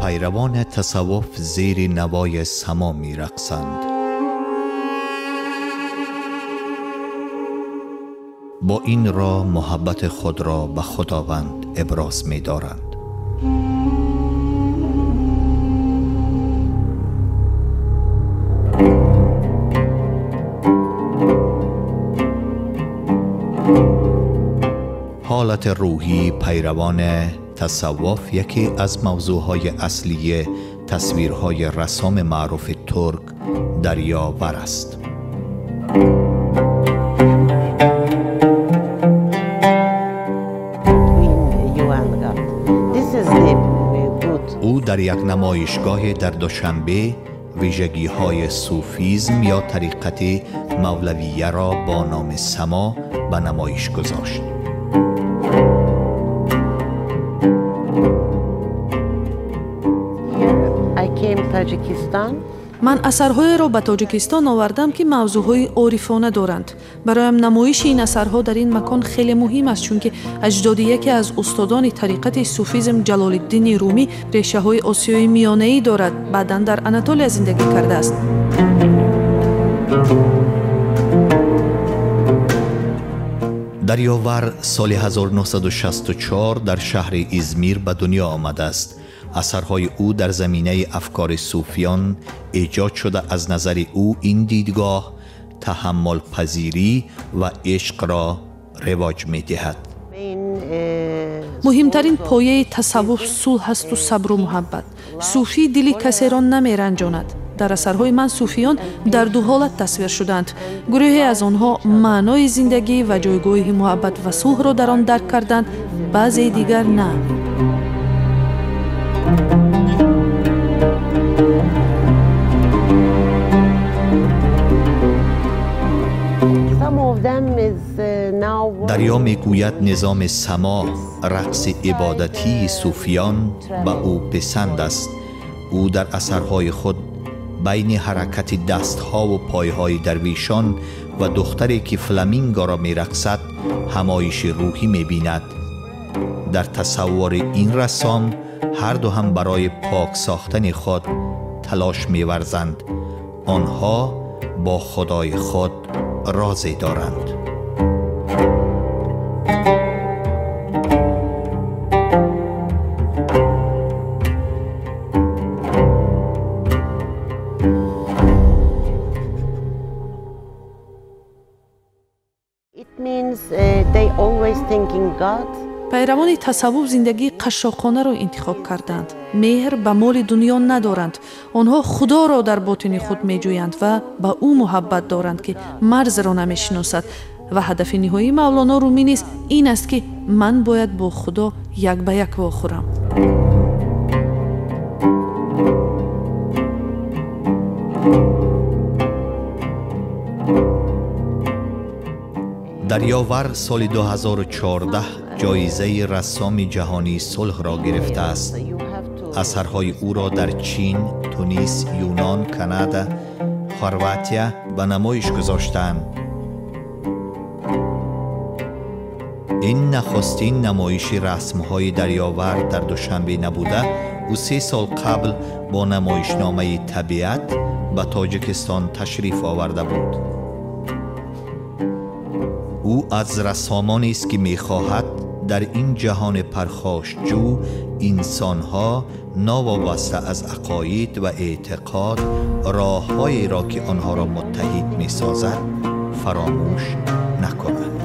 Пайравони тасаввуф зери навои само мерақсанд. Бо ин роҳ муҳаббати худро ба Худованд иброз медоранд. ҳолати рӯҳии пайравони тасаввуф яке аз мавзӯъҳои аслии тасвирҳои рассоми маъруфи турк Дарёвар аст. Ӯ дар як намоишгоҳ дар Душанбе вижагиҳои суфизм ё тариқати мавлавияро бо номи само ба намоиш гузошт. Ман асарҳоеро ба Тоҷикистон овардам, ки мавзӯъҳои орифона доранд. Бароям намоиши ин асарҳо дар ин макон хеле муҳим аст, чунки аҷдоди яке аз устодони тариқати суфизм Ҷалолиддини Румӣ решаҳои Осиёи Миёнаӣ дорад, баъдан дар Анатолия зиндагӣ кардааст. Дарёвар соли 1964 дар шаҳри Измир ба дунё омадааст. Асарҳои ӯ дар заминаи афкори суфиён эҷод шуда, аз назари ӯ ин дидгоҳ таҳаммулпазирӣ ва ишқро ривоҷ медиҳад. Муҳимтарин пояи тасаввуф сулҳ асту сабру муҳаббат. Суфӣ дили касеро намеранҷонад. Дар асарҳои ман суфиён дар ду ҳолат тасвир шуданд. Гурӯҳе аз онҳо маънои зиндагӣ ва ҷойгоҳи муҳаббат ва сулҳро дар он дарк карданд, баъзеи дигар на. Дарё мегӯяд, низоми само, рақси ибодатии суфиён, ба ӯ писанд аст. Ӯ дар асарҳои худ байни ҳаракати дастҳову пойҳои дарвешон ва духтаре ки фламингоро мерақсад ҳамоиши рӯҳӣ мебинад. Дар тасаввури ин рассом ҳарду ҳам барои пок сохтани худ талош меварзанд. Онҳо бо Худои худ розе доранд. Пайравони тасаввуф зиндагии қашшоқонаро интихоб карданд. Меҳр ба моли дунё надоранд. Онҳо Худоро дар ботини худ меҷӯянд ва ба ӯ муҳаббат доранд, ки марзро намешиносад. Ва ҳадафи ниҳоии Мавлоно Румӣ низ ин аст, ки ман бояд бо Худо як ба як вохӯрам. Дарёвар соли 2014 ҷоизаи рассоми ҷаҳонии сулҳро гирифтааст. Асарҳои ӯро дар Чин, Тунис, Юнон, Канада, Хорватия ба намоиш гузоштаанд. Ин нахустин намоиши расмҳои Дарёвар дар Душанбе набуда, ӯ 3 сол қабл бо намоишномаи табиат ба Тоҷикистон ташриф оварда буд. Ӯ аз рассомонест, ки мехоҳад дар ин ҷаҳони пархошҷӯ инсонҳо новобаста аз ақоид ва эътиқод роҳҳоеро, ки онҳоро муттаҳид месозад, фаромӯш накунанд.